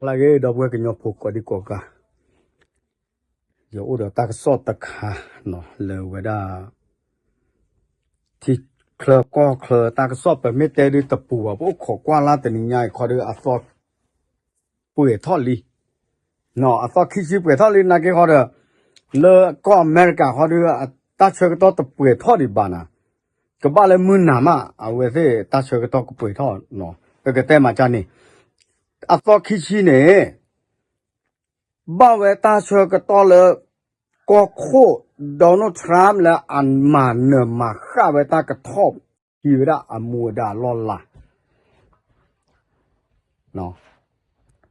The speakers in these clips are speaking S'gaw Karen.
လၢဂ့ၤ ဒီပုၢ်ဝဲၢ်ကညီဖိကိးဒံကိးဂၤ, ယအိၣ်ဒီးတၢ်ကစီၣ်တခါနီၤ လၢဝဲဒၣ် ထံချၢကီၢ်ချၢတၢ်ကစီၣ် ပမ့ၢ်တဲဒုးတပူၤဘၣ် ပအိၣ်ခိးကွၢ်လၢတနံၤညါအံၤခီဒီး အသီပှဲၤထီၣ်လံ အသီခံဆံပှဲၤထီၣ်လံ နာ်က့ခီဒီး လၢကီၢ်အမဲရကၤခီဒီး တၢ်ဆၢကတီၢ်တပှဲၤထီၣ်ဒံးဘၣ်နၤ, ကဘၣ်လၢမုၢ်နၤမး အဝဲသ့ၣ်တၢ်ဆၢကတီၢ်ကပှဲၤထီၣ်နီၤ ပကတဲမၤကၢ်န့ၣ် အသီခံဆံန့ၣ် ဘၣ်ဝဲတၢ်ဆၢကတီၢ်လၢ ကီၢ်ခိၣ် Donald Trump လၢအမၤနၢၤမၤဃၣ်ဝဲတၢ်ကထီၣ်က့ၤဝဲဒၣ်အမူအဒါအလီၢ်လၤ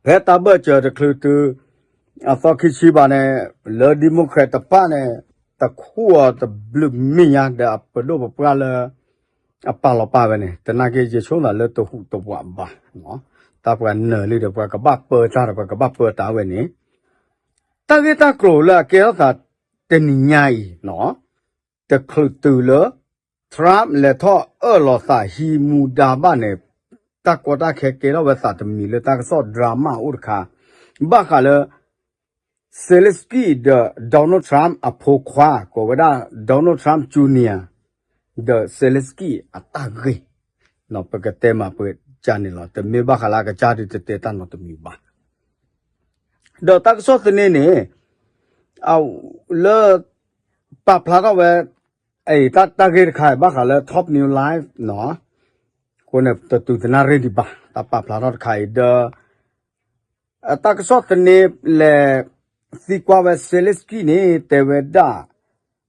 ဖဲတၢ်ဘၢၣ်စၢၤတချုးတုၤ အသီခံဆံဘၣ်န့ၣ် လၢ Democrat တဖၣ်န့ၣ် တခူၣ်အီၤတဘျုးမ့ၢ်ညါဒီးအပဒိၣ်ပပှၢ်လၢ အပာ်လီၤပာ်ဝဲန့ၣ် သနာ်က့ ယဆိကမိၣ်လၢတဟူးတဝးဘၣ်, တၢ်ပှၤနၢၤလံဒီး ပှၤကဘၣ်ပၢတၢ်ဒီး ပှၤကဘၣ်ပၢတၢ်ဝဲန့ၣ် တၢ်ဂ့ၢ်တၢ်ကျိၤလၢအကဲထီၣ်သးတနံၤညါအံၤ တချုးတုၤလၢ Trump လဲၤထီၣ်အၢၣ်လီၤသးဟံးမူဒါဘၣ်န့ၣ် တၢ်ကီတၢ်ခဲကဲထီၣ်ဝဲသးတမံၤလၢတၢ်ကစီၣ် drama အိၣ်တခါ ဘၣ်ဃးလၢ Zelensky ဒီး Donald Trump အဖိခွါ ကိးဝဲဒၣ် Donald Trump Junior ဒီး Zelensky အတၢ်ဂ့ၢ် ပကတဲမၤပကၢ်န့ၣ်လီၤ. တမ့ၢ်ဘၣ်ဃးလၢအကစၢ်ဒုး တတဲတၢ်နီတမံၤဘၣ်. ဒီးတၢ်ကစီၣ်သန့န့ၣ် လၢ ပာ်ဖျါထီၣ်ဝဲ တၢ်ဂ့ၢ်တခါအံၤ ဘၣ်ဃးလၢ Top News Live နီၤ, အဃိန့ၣ် တတုၤသနၣ်ရ့ၣ်ဒံးဘၣ် တၢ်ပာ်ဖျါထီၣ်တခါအံၤဒီး တၢ်ကစီၣ်သန့လဲၤသံကွၢ်ဝဲ Zelensky န့ၣ် တဲဝဲဒၣ်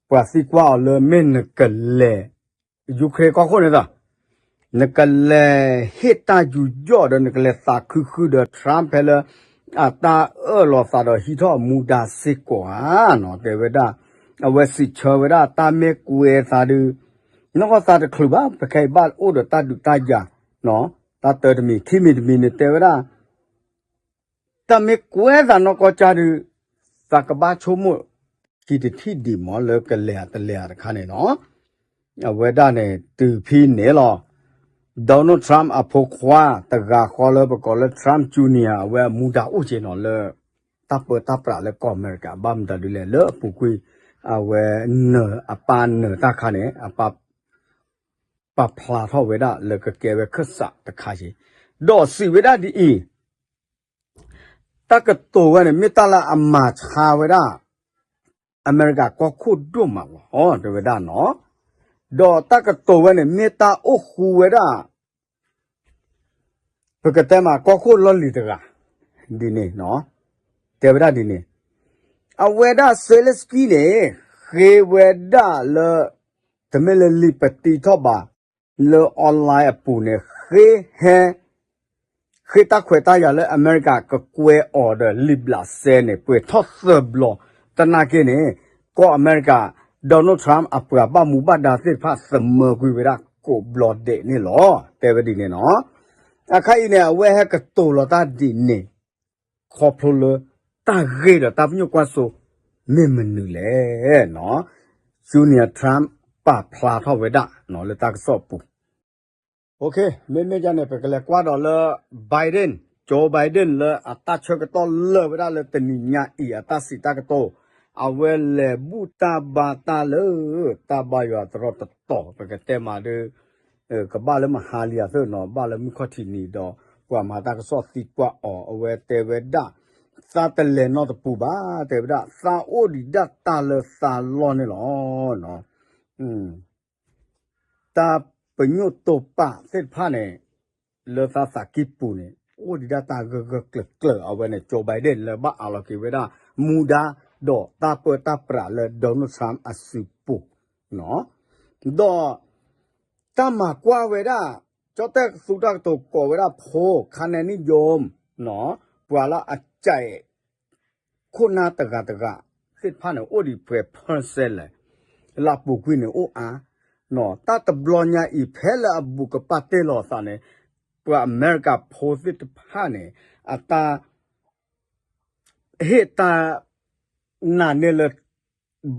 ပှၤသံကွၢ်အီၤလၢမ့ၢ်နကလဲၤ Ukraine ကီၢ်ခိၣ်န့ၣ်သး နကလဲၤဟ့ၣ်တၢ်ယူးယီၣ်ဒီး နကလဲၤသးခုဃုဒီး Trump ဖဲလၢ အတၢ်အၢၣ်လီၤသးဒီးဟံးထီၣ်အမူဒါစ့ၢ်ကီးဧါနီၤ တဲဝဲဒၣ် အဝဲစံးဆၢဝဲဒၣ်တၢ်မ့ၢ်ကွဲသးဒုး နီၢ်ကီၢ်သးတချုးဘၣ် ပခဲအံၤဘၣ်အိၣ်ဒီးတၢ်ဒုးတၢ်ယၤ တၢ်တၢတမံၤ ခံမံၤတမံၤန့ၣ် တဲဝဲဒၣ် တၢ်မ့ၢ်ကွဲသးနီၢ်ကီၢ်ကၢ်ဒုး သးကဘၣ်ဆိကမိၣ် ခံတထံၣ်ဒံးမး လၢကလဲၤဧါတလဲၤဧါတခါန့ၣ်နီၤ အဝဲဒၣ်န့ၣ် တုၤဖဲန့ၣ်လီၤ Donald Trump အဖိခွါ တဂၤဃီလၢပကိးလၢ Trump Junior အဝဲအမူဒါအိၣ်က့ၤနီၤလၢ တၢ်ပၢတၢ်ပြးလၢကီၢ်အမဲရကၤ ဘၣ်မတၤဒ်လဲၣ် လၢအပူၤကွံာ် အဝဲနၢၤအပၢ်နၢၤတၢ်ခါန့ၣ် အပၢ် ပာ်ဖျါထီၣ်ဝဲဒၣ်လၢကကဲဝဲခၢၣ်စးတခါက့ၤ ဒီးစံးဝဲဒၣ်ဒ်အံၤ တၢ်ကတိၤဝဲန့ၣ် မ့ၢ်တၢ်လၢအမၤဆါဝဲဒၣ် အမဲရကၤကီၢ်ခိၣ်ဒိၣ်မးလီၤ တဲဝဲဒၣ်နီၤ ဒီးတၢ်ကတိၤဝဲန့ၣ် မ့ၢ်တၢ်အိၣ်ဃူဝဲဒၣ် ပကတဲမး ကီၢ်ခိၣ်လီၢ်လံၤတဂၤ ဒ်န့ၣ်နီၤ တဲဝဲဒၣ်ဒ်န့ၣ် အဝဲဒၣ် Zelensky န့ၣ် ဃ့ဝဲဒၣ်လၢ တမ့ၢ်လၢလံာ်ပတံထီၣ်ဘၣ် လၢ online အပူၤန့ၣ် ဃ့ဟဲ ဃ့တၢ်ခွဲးတၢ်ယာ်လၢအမဲရကၤကကွဲးအီၤဒီးလံာ်ဘျးစဲန့ၣ် ပှဲၤထီၣ်သၢဘျီ သနာ်က့န့ၣ် ကီၢ်အမဲရကၤ Donald Trump အပှၤဘၣ်မူဘၣ်ဒါသ့ၣ်တဖၣ်သမၢကွံာ်ဝဲဒၣ်ကိးဘျီဒဲးန့ၣ်လီၤ တဲဝဲဒ်န့ၣ်နီၤ အခါအံၤန့ၣ် အဝဲဟဲကတိၤလီၤတၢ်ဒ်န့ၣ် ခီဖျိလၢ တၢ်ဂ့ၢ်ဒီးတၢ်ပညိၣ်ကွၢ်စိ မ့ၢ်မနုၤလဲၣ်နီၤ Junior Trump ပာ်ဖျါထီၣ်ဝဲဒၣ်နီၤ လၢတၢ်ကစီၣ်အပူၤ မ့မ့ၢ်ဒ်န့ၣ် ပကလဲၤကွၢ်ဒီးလၢ Biden, Joe Biden လၢအတၢ်ဆၢကတီၢ်လၢာ်ဝဲဒၣ်လၢတနံၤညါအံၤ အတၢ်စံးတၢ်ကတိၤ အဝဲလဲၤဘူၣ်တၢ်ဘါတၢ်လၢ တၢ်ဘါယွၤတရီတတီၤ ပကတဲမးဒီး ကဘၣ်လၢမဟါလံအသိးနီၤ ဘၣ်လၢမုၢ်ခီၣ်ထံးနံၤဒီး ပှၤမၤတၢ်ကစီၣ်သံကွၢ်အီၤ အဝဲတဲဝဲဒၣ် သးတလဲၤနီတပူၤဘၣ် တဲဝဲဒၣ် သးအိၣ်ဒံးဒၣ်တၢ်လၢသးလီၢ်န့ၣ်လီၤ. တၢ်ပညိၣ်တိာ်ပာ်သ့ၣ်တဖၣ်န့ၣ် လၢသးသးကံၢ်ပူၤန့ၣ် အိၣ်ဒံးဒၣ်တၢ်ဂၢၢ်ဂၢၢ်ကျၢၤကျၢၤ အဝဲန့ၣ် Joe Biden လၢဘၣ်အးလီၤက့ၤဝဲဒၣ် မူဒါ ဒီးတၢ်ပၢတၢ်ပြးလၢ Donald Trump အစုပူၤ ဒီး တၢ်မၤကွၢ်ဝဲဒၣ် ကၠီၣ်တဲၣ်သူတၢ်ကတိၤကိးဝဲဒၣ်ဖိ ခါနဲနံၣ်ယိမ် ပှၤလၢအကဲး ခိၣ်နၢ်တဂၤတဂၤသ့ၣ်တဖၣ်န့ၣ် အိၣ်ဒံးပှဲၤ percent လဲၣ် လၢအပူၤကွံာ်န့ၣ်အိၣ်အါ တၢ်တဘျီညါအံၤ ဖဲလၢအဘူးကပာ်တ့ၢ်လီၤအသးန့ၣ် ပှၤအမဲရကၤဖိသ့ၣ်တဖၣ်န့ၣ် အတၢ် ဟ့ၣ်တၢ်နာ်န့ၢ်လၢ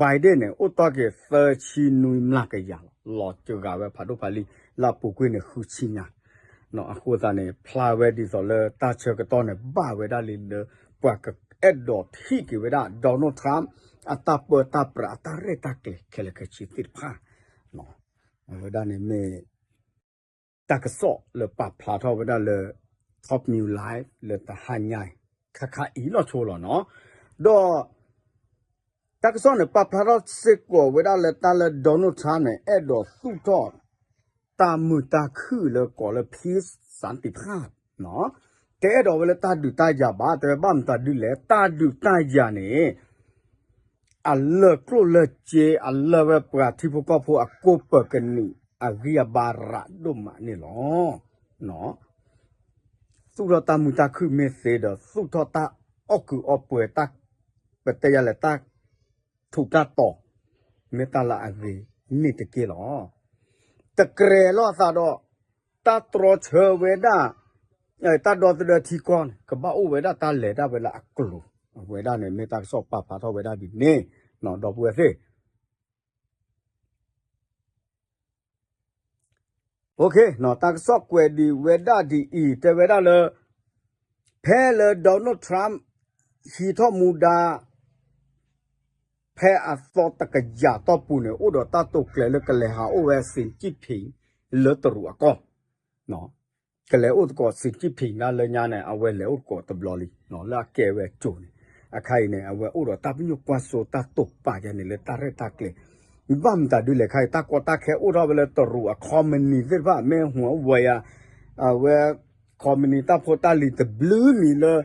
Biden န့ၣ် အိၣ်တ့ၢ်က့ၤသၢဆံနွံမျးကယၤလီၤ. လီၤစှၤဝဲဖးဒိၣ်ဖးလံၤ လၢအပူၤကွံာ်န့ၣ် ဃုဆံညါ အဃိသတးန့ၣ် ဖျါဝဲဒ်သိးလၢတၢ်ဆၢကတီၢ်န့ၣ် ဘၣ်ဝဲဒၣ်လံလၢ ပှၤကအဲၣ်ဒိးထံၣ်က့ၤဝဲဒၣ် Donald Trump အတၢ်ပၢတၢ်ပြး အတၢ်ရဲၣ်တၢ်ကျဲၤခဲလၢာ်ခဲဆ့သ့ၣ်တဖၣ် အဝဲဒၣ်န့ၣ်မ့ၢ် တၢ်ကစီၣ်လၢပာ်ဖျါထီၣ်ဝဲဒၣ်လၢ Top News Live လၢတဟါညါအံၤ ခါခါအံၤလီၤဆိလီၤနီၤ. ဒီး တၢ်ကစီၣ်န့ၣ် ပာ်ဖျါထီၣ်စ့ၢ်ကီးဝဲဒၣ်လၢတၢ်လၢ Donald Trump န့ၣ် အဲၣ်ဒိးသူၣ်ထီၣ် တၢ်မုာ်တၢ်ခုၣ်လၢကိးလၢ peace စၣ်တံၣ်ဖၣ် တအဲၣ်ဒိးဝဲလၢတၢ်ဒုးတၢ်ယၤဘၣ် တဲဝဲဘၣ်မတၤဒုလဲၣ် တၢ်ဒုးတၢ်ယၤန့ၣ် အလၢာ်ကျိၣ်လၢာ်စ့ အလၢာ်ဝဲပှၤထံဖိကီၢ်ဖိအကိၢ်ပၢၤကနံၣ် အဂံၢ်အဘါရးဒိၣ်မးန့ၣ်လီၤ. သူၣ်ထီၣ်တၢ်မုာ်တၢ်ခုၣ်မ့ၢ်သ့ဒီး သူၣ်ထီၣ်တၢ်အီၣ်ကုးအီပှဲၤ ပတဲယၤလဲၣ် တၢ်ထူးတၢ်တီၤ မ့ၢ်တၢ်လၢအဂ့ၤန့ၣ်တက့ၢ်လီၤ. တကြၢးလိာ်အသးဒီး တၢ်တြီဆၢဝဲဒၣ် တၢ်ဒီသဒၢထံကီၢ်န့ၣ် ကဘၣ်အိၣ်ဝဲဒၣ်တၢ်လဲၤဒၣ်ဝဲလၢအကျိၤ အဝဲဒၣ်န့ၣ် မ့ၢ်တၢ်ကစီၣ်ပာ်ဖျါထီၣ်ဝဲဒၣ်ဒ်န့ၣ် ဒီပုၢ်ဝဲၢ်သ့ၣ် တၢ်ကစီၣ်ကွဲးဒံးဝဲဒၣ်ဒ်အံၤ တဲဝဲဒၣ်လၢ ဖဲလၢ Donald Trump ဟံးထီၣ်မူဒါ ဖဲအသီတကယၤတီၢ်ပူၤန့ၣ် အိၣ်ဒီးတၢ်တိာ်ကျဲၤလၢကလဲၤဟးအိၣ်ဝဲ Xi Jinping လၢတရူးအကီၢ် ကလဲၤအိၣ်သကိး Xi Jinping ဒၣ်လၢညါန့ၣ် အဝဲလဲၤအိၣ်သကိးတဘျီလံ လၢအကဲဝဲအစိၤန့ၣ် အခါအံၤန့ၣ် အဝဲအိၣ်ဒီးတၢ်ပညိၣ်ကွၢ်စိတၢ်တိာ်ပာ်ယါန့ၣ်လၢတၢ်ရဲၣ်တၢ်ကျဲၤ ဘၣ်မတၤဒုလဲၣ်ခါအံၤ တၢ်ကီတၢ်ခဲအိၣ်ထီၣ်ဝဲလၢတရူးအ company သ့ၣ်တဖၣ် မ့ၢ်ဟူးဝဲယၤ အဝဲ company တၢ်ဖိတၢ်လံၤတဘျုးမံၤလၢ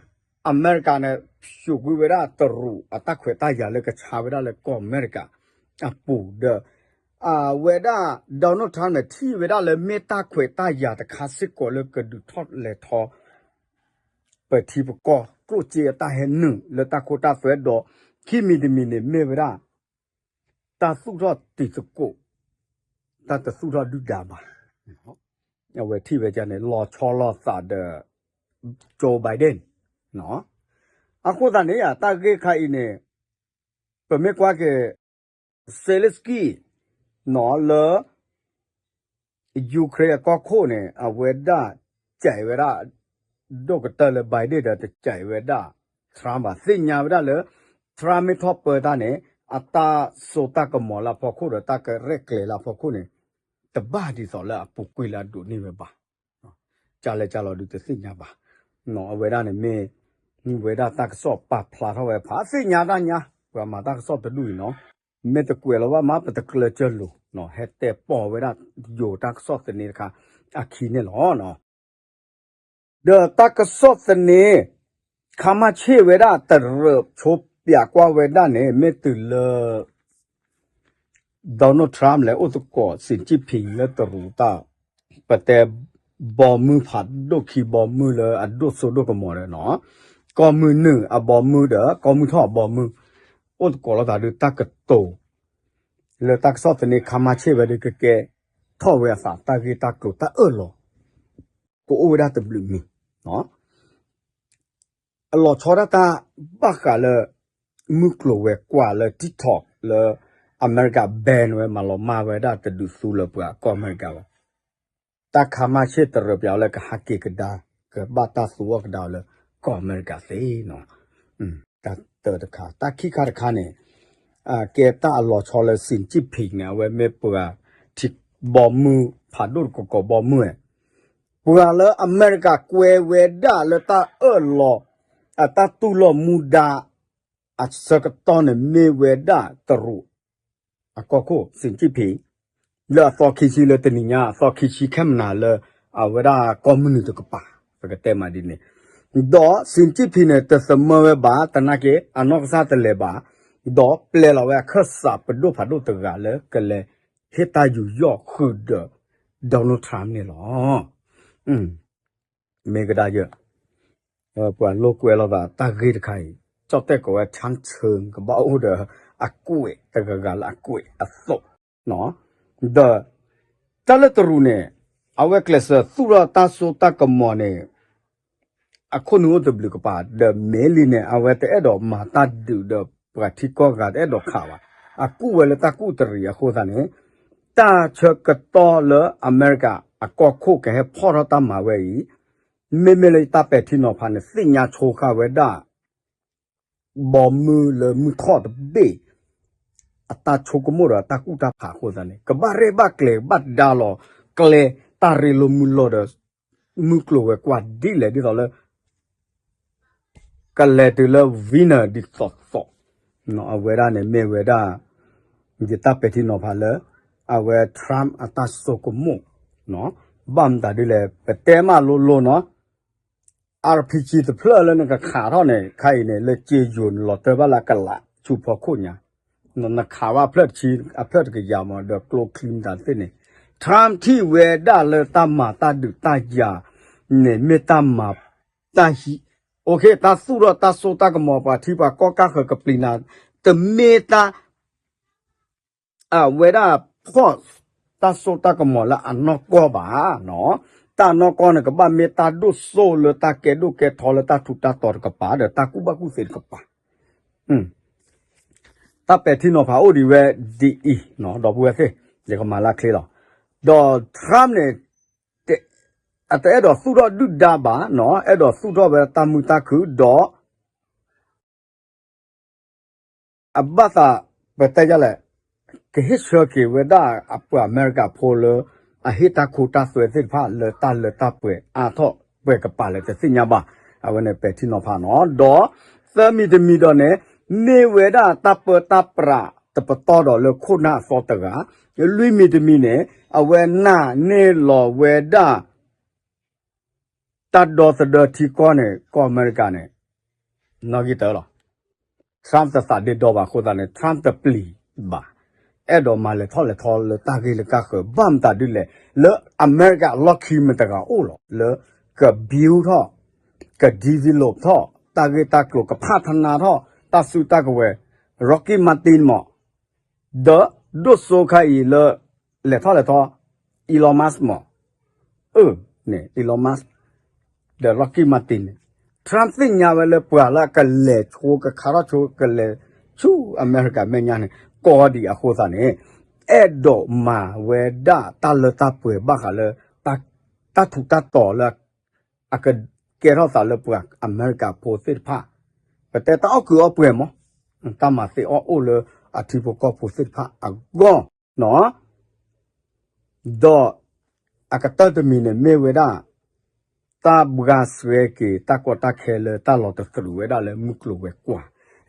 အမဲရကၤန့ၣ် ဆူးကွံာ်ဝဲဒၣ်တရူးအတၢ်ခွဲးတၢ်ယာ်လၢကဆါဝဲဒၣ်လၢကီၢ်အမဲရကၤအပူၤဒီး အဝဲဒၣ် Donald Trump န့ၣ် ထံၣ်ဝဲဒၣ်လၢမ့ၢ်တၢ်ခွဲးတၢ်ယာ်တခါစ့ၢ်ကီးလၢကဒုးထီၣ်လဲၤထီ ပထံပကီၢ်ကျိၣ်စ့အတၢ်ဟဲနုာ်လၢတၢ်ခိတၢ်သွဲဒီး ခံမံၤတမံၤန့ၣ်မ့ၢ်ဝဲဒၣ် တၢ်သူၣ်ထီၣ်တံၤသကိး တၢ်တသူၣ်ထီၣ်ဒုၣ်ဒါဘၣ် အဝဲထံၣ်ဝဲဒၣ်န့ၣ် လီၤဆီလိာ်သးဒီး Joe Biden အဃိသတးန့ၣ် တၢ်ဂ့ၢ်ခါအံၤန့ၣ် ပမ့ၢ်ကွၢ်က့ၤ Zelensky နီၤလၢ Ukraine အကီၢ်ခိၣ်န့ၣ် အဝဲဒၣ် ကဲဝဲဒၣ် ဒိၣ်ကတၢၢ်လၢ Biden ဒီးတကဲဝဲဒၣ် Trump ဘၣ် သ့ၣ်ညါဝဲဒၣ်လၢ Trump မ့ၢ်ထီၣ်ပၢတၢ်န့ၣ် အတၢ်စိတၢ်ကမီၤလၢအဖီခိၣ်ဒီးတၢ်ကရဲၣ်ကျဲၤလၢအဖီခိၣ်န့ၣ် တဘၣ်ဒ်သိးလၢအပူၤကွံာ်လၢအဒိးန့ၢ်ဝဲဘၣ် ကလဲၤကလီၤဒုးတသ့ၣ်ညါဘၣ်. အဝဲဒၣ်န့ၣ်မ့ၢ် ဝဲဒၣ်တၢ်ကစီၣ်ပာ်ဖျါထီၣ်ဝဲဖးသ့ၣ်ညါတၢ်ညါ ပှၤမၤတၢ်ကစီၣ်တဒူၣ်အံၤနီၤ မ့ၢ်တကွဲးလီၤဘၣ်မး ပတကျၢၤကၢလိၤ ဟဲတဲပိာ်ဝဲဒၣ်ယိၤတၢ်ကစီၣ်သန့တခါ အခံန့ၣ်လီၤ. ဒီးတၢ်ကစီၣ်သန့ ခါမၣ်ဆ့ၣ်ဝဲဒၣ်တရၢးဆိပၠးကွၢ်ဝဲဒၣ်န့ၣ် မ့ၢ်တုၤလၢ Donald Trump လဲၤအိၣ်သကိး Xi Jinping လၢတရူးတၢ် ပတဲ ဘီမုၢ်ဖးဒိၣ်ခံဘီမုၢ်လၢအဒိၣ်စိဒိၣ်ကမီၤဒီးနီၤ ကီၢ်မုၢ်နုာ်အဘီမုၢ်ဒီး ကီၢ်မုၢ်ထီၣ်အဘီမုၢ် အိၣ်သကိးလိာ်သးဒုးတၢ်ကတိၤ လၢတၢ်ကစီၣ်သန့ခါမၣ်ဆ့ၣ်ဝဲဒၣ်ကကဲထီၣ်ဝဲအသးတၢ်ဂ့ၢ်တၢ်ကျိၤတၢ်အၢၣ်လီၤ ကအိၣ်ဝဲဒၣ်တဘျုးမံၤ အလီၤဆီဒၣ်တၢ်ဘၣ်ဃးလၢ မုၢ်ကျိၤဝဲၤကွာ်လၢ TikTok လၢ အမဲရကၤ ban ဝဲမၤလီၤမၢ်ဝဲဒၣ်တဒုးသူလၢပှၤကီၢ်အမဲရကၤလီၤ. တၢ်ခါမၣ်ဆ့ၣ်တရၢးပၠးအီၤလၢကဟးက့ၤကဒါ ကဘၣ်တၢ်သူအီၤကဒါအီၤလၢကီၢ်အမဲရကၤသ့နီၤ တၢ်တၢတခါ တၢ်ခံခါတခါန့ၣ် ကဲတၢ်အလီၤဆီလၢ Xi Jinping န့ၣ် အဝဲမ့ၢ်ပှၤထံဘီမုၢ်ဖးဒိၣ်တကီၢ်ကီၢ်ဘီမုၢ် ပှၤလၢအမဲရကၤကွဲဝဲဒၣ်လၢတၢ်အၢၣ်လီၤ အတၢ်တူၢ်လိာ်မူဒါ အဆၢကတီၢ်န့ၣ်မ့ၢ်ဝဲဒၣ်တရူး အကီၢ်ခိၣ် Xi Jinping လၢအသီခံဆံလၢတနံၤညါ အသီခံဆံခဲမနၤလၢ အဝဲဒၣ်ကီၢ်မုၢ်နုာ်တကပၤ ပကတဲမးဒ်န့ၣ် ဒီး Xi Jinping န့ၣ် တသမၢဝဲဘၣ် သနာ်က့ အနီၢ်ကစၢ်တလဲၤဘၣ် ဒီးပျဲလီၤဝဲအခၢၣ်စးပဒိၣ်ဖးဒိၣ်တဂၤလၢကလဲၤဟ့ၣ်တၢ်ယူးယီၣ်ဃုာ်ဒီး Donald Trump န့ၣ်လီၤ. မ့ၢ်ကဒါယၢ ပှၤလိာ်ကွဲလိာ်သးတၢ်ဂ့ၢ်တခါအံၤ ကၠီၣ်တဲၣ်ကိးဝဲ ဆၣ်ဆၢ ကဘၣ်အိၣ်ဒီးအကွဲး တဂၤဂၤလၢအကွဲးအသိး ဒီး တၢ်လၢတရူးန့ၣ် အဝဲကျဲးစၢးသူၣ်ထီၣ်တၢ်စိတၢ်ကမီၤန့ၣ် အခိၣ်နူာ်အိၣ်တဘျုးကပၤ ဒီးမ့ၢ်လံန့ၣ် အဝဲတအဲၣ်ဒိးမၤတၢ်ဒုးဒီးပှၤထံကီၢ်ဂၤတအဲၣ်ဒိးခးဘၣ် အကူၣ်ဝဲလၢတၢ်ကူၣ်တရံးအဃိသတးန့ၣ် တၢ်ဆၢကတီၢ်လၢအမဲရကၤ အကီၢ်ခိၣ်ကဟဲဖီၣ်ထီၣ်တၢ်မၤဝဲအံၤ, မ့မ့ၢ်လၢတၢ်ပဲာ်ထံနီၤဖးန့ၣ် သ့ၣ်ညါဆိဃာ်ဝဲဒၣ် ဘီမုၢ်လၢမုၢ်ထီၣ်တဘ့ၣ် အတၢ်ဆိကမိၣ်ဒီးအတၢ်ကူၣ်တၢ်ဖးအဃိသတးန့ၣ် ကဘၣ်ရဲၣ်ဘၣ်ကျဲၤ ကဘၣ်ဒါလီၤကျဲ တၢ်ရ့လိာ်မုာ်လိာ်ဒီး မုၢ်ကျိၤဝဲၤကွာ်ဒ်လဲၣ် ဒ်သိးလၢ ကလဲၤတုၤလၢ winner ဒ်သိးသိး, အဝဲဒၣ်န့ၣ်မ့ၢ်ဝဲဒၣ် ယတၢ်ပဲာ်ထံနီၤဖးလၢ အဝဲ Trump အတၢ်ဆိကမိၣ်, ဘၣ်မတၤဒ်လဲၣ် ပတဲမးလိၤလိၤနီၤ, RPG တဖျၢၣ်လၢနကခးထီၣ်န့ၣ် ခါအံၤန့ၣ် လၢစ့ယိၤန့ၣ် လီၤတၢၢ်ဘၣ်လၢကလးဆူဖီခိၣ်ညါ, နခးဘၣ်ဖျၢၣ်တဆံ အဖျၢၣ်တကယၤမး ဒီးကျိချံမတၤသ့ၣ်န့ၣ် Trump ထံၣ်ဝဲဒၣ်လၢတၢ်မၤတၢ်ဒုးတၢ်ယၤန့ၣ် မ့ၢ်တၢ်မၤ တၢ်ဟံး, OK တၢ်သူၣ်ထီၣ်တၢ်စိတၢ်ကမီၤ ပှၤထံပှၤကီၢ်ကၢ်ဃၢၤကပျံၤနၤ, တမ့ၢ်တၢ် အဝဲဒၣ်ဖီၣ် တၢ်စိတၢ်ကမီၤလၢအနီၢ်ကီၢ်ဘၣ်နီၤ, တၢ်နီၢ်ကီၢ်န့ၣ် ကဘၣ်မ့ၢ်တၢ်ဒိၣ်စိလၢတၢ်ကဲဒိၣ်ကဲထီလၢတၢ်ထူးတၢ်တီၤတကပၤ ဒီးတၢ်ကူၣ်ဘၣ်ကူၣ်သ့တကပၤ တၢ်ပဲာ်ထံနီၤဖးအိၣ်ဒံးဝဲဒ်အံၤ, ဒီပုၢ်ဝဲၢ်သ့ၣ် ယကမၤလၢချ့လီၤ. ဒီး Trump န့ၣ် အတအဲၣ်ဒိးသူၣ်ထီၣ်ဒုၣ်ဒါဘၣ်နီၤ, အဲၣ်ဒိးသူၣ်ထီၣ်ဝဲတၢ်မုာ်တၢ်ခုၣ်ဒီး အဘၣ်သး ပတဲဒ်လဲၣ်, ကဟ့ၣ်ဆၢက့ၤဝဲဒၣ်အပှၤအမဲရကၤဖိလၢ အဟ့ၣ်တၢ်ခိတၢ်သွဲသ့ၣ်တဖၣ်လၢတၢ်လၢတၢ်ပှဲၤအါထီၣ်ပှဲၤကပၤလဲၣ်တသ့ၣ်ညါဘၣ်. အဝဲန့ၣ်ပဲာ်ထံနီၤဖးနီၤ, ဒီးသၢမံၤတမံၤဒီးန့ၣ် မ့ၢ်ဝဲဒၣ်တၢ်ပၢတၢ်ပြးတပတီၢ်ဒီးလၢခိၣ်နၢ်အသီတဂၤ, လွံၢ်မံၤတမံၤန့ၣ် အဝဲနာ်န့ၢ်လီၤဝဲဒၣ် တၢ်ဒီသဒၢထံကီၢ်န့ၣ် ကီၢ်အမဲရကၤန့ၣ် နီၣ်ဂံၢ်တၢလီၤ. Trump တသးဒ့ဒီဘၣ်အဃိသတးန့ၣ် Trump တပျံၤဘၣ်, အဲၣ်ဒိးမၤလဲၤထီၣ်လဲၤထီလၢတၢ်ဂ့ၢ်လၢကၢ်ဃၢၤ ဘၣ်မတၤဒ်လဲၣ်, လၢအမဲရကၤအလီၢ်ခံမတၤတဂၤအိၣ်လီၤ လၢက build ထီၣ်, က develop ထီၣ် တၢ်ဂ့ၢ်တၢ်ကျိၤ ကဖးထနါထီၣ် တၢ်စုတၢ်ကဝဲၤ Rocky Mountain မး ဒီးဒိၣ်စိခါအံၤလၢ လဲၤထီၣ်လဲၤထီ Elon Musk မး, အၢ န့ၣ် Elon Musk ဒီး Lockheed Martin န့ၣ် Trump သ့ၣ်ညါဝဲလၢပှၤလၢအကလဲၤဆိ ကခါထီၣ်ဆိ ကလဲၤဆူအမဲရကၤမဲာ်ညါန့ၣ် ကီဒံးအဃိသတးန့ၣ် အဲၣ်ဒိးမၤဝဲဒၣ်တၢ်လၢတၢ်ပှဲၤဘၣ်ဃးလၢ တၢ်ထူးတၢ်တီၤလၢ အကကဲထီၣ်သးလၢပှၤအမဲရကၤဖိသ့ၣ်တဖၣ်, ပတဲတၢ်အီၣ်ကုးအီၣ်ပှဲၤမး, တၢ်မၤသ့အီၣ်အိၣ်လၢအထံဖိကီၢ်ဖိသ့ၣ်တဖၣ်အဂီၢ်နီၤ, ဒီးအကတၢၢ်တမံၤန့ၣ်မ့ၢ်ဝဲဒၣ် တၢ်ဘှါဆှဲက့ၤတၢ်ကီတၢ်ခဲလၢတၢ်လီၤတသရူးဝဲဒၣ်လၢမုၢ်ကျိၤဝဲၤကွာ်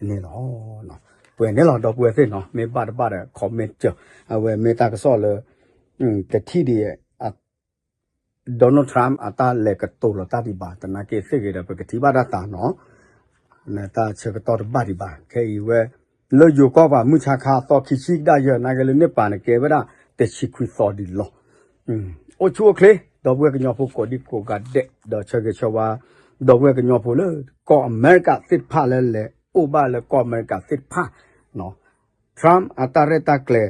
န့ၣ်လီၤ. ပှဲၤန့ၣ်လီၤ ဒီပုၢ်ဝဲၢ်သ့ၣ်နီၤ, မ့ၢ်ဘၣ်တဘၣ်ဒီး comment စၢၤ, အဝဲမ့ၢ်တၢ်ကစီၣ်လၢ တထံၣ်ဒံး Donald Trump အတၢ်လဲၤကတိၤလီၤတၢ်ဒံးဘၣ်, သနာ်က့သ့ၣ်ဂ့ၤဒီး ပကထံၣ်ဘၣ်တၢ်သးနီၤ, တၢ်ဆၢကတီၢ်တဘၣ်ဒံးဘၣ်, ခဲအံၤဝဲ လၢယိၤကီၢ်ပှၤမုၢ်ဆါခါသီခံဆံကဒါယဲၢ် သနာ်က့လၢန့ၣ်ပာ်န့ၣ် ကဲဝဲဒၣ်တဆံခွံသီဒံးလီၤ. အိၣ်ဆူၣ်အိၣ်ချ့ ဒီပုၢ်ဝဲၢ်ကညီဖိကိးဒံကိးဂၤဒဲး ဒီးဆၢဂ့ၤဆၢဝါ ဒီပုၢ်ဝဲၢ်ကညီဖိလၢ ကီၢ်အမဲရကၤသ့ၣ်တဖၣ်လၢလဲၤအိၣ်ဘၣ်လၢကီၢ်အမဲရကၤသ့ၣ်တဖၣ် Trump အတၢ်ရဲၣ်တၢ်ကျဲၤ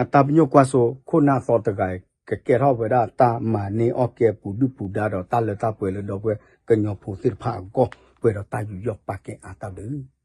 အတၢ်ပညိၣ်ကွၢ်စိ ခိၣ်နၢ်သီတဂၤအံၤ ကကဲထီၣ်ဝဲဒၣ်တၢ်မၤန့ၢ်အီၣ်ကဲပူၤဒုၣ်ပူၤဒါဒီးတၢ်လၢတၢ်ပှဲၤလၢဒီပုၢ်ဝဲၢ်ကညီဖိသ့ၣ်တဖၣ်အဂီၢ် ပှဲၤဒီးတၢ်ယူးယီၣ်ပာ်ကဲအါတၢ်ဘျုး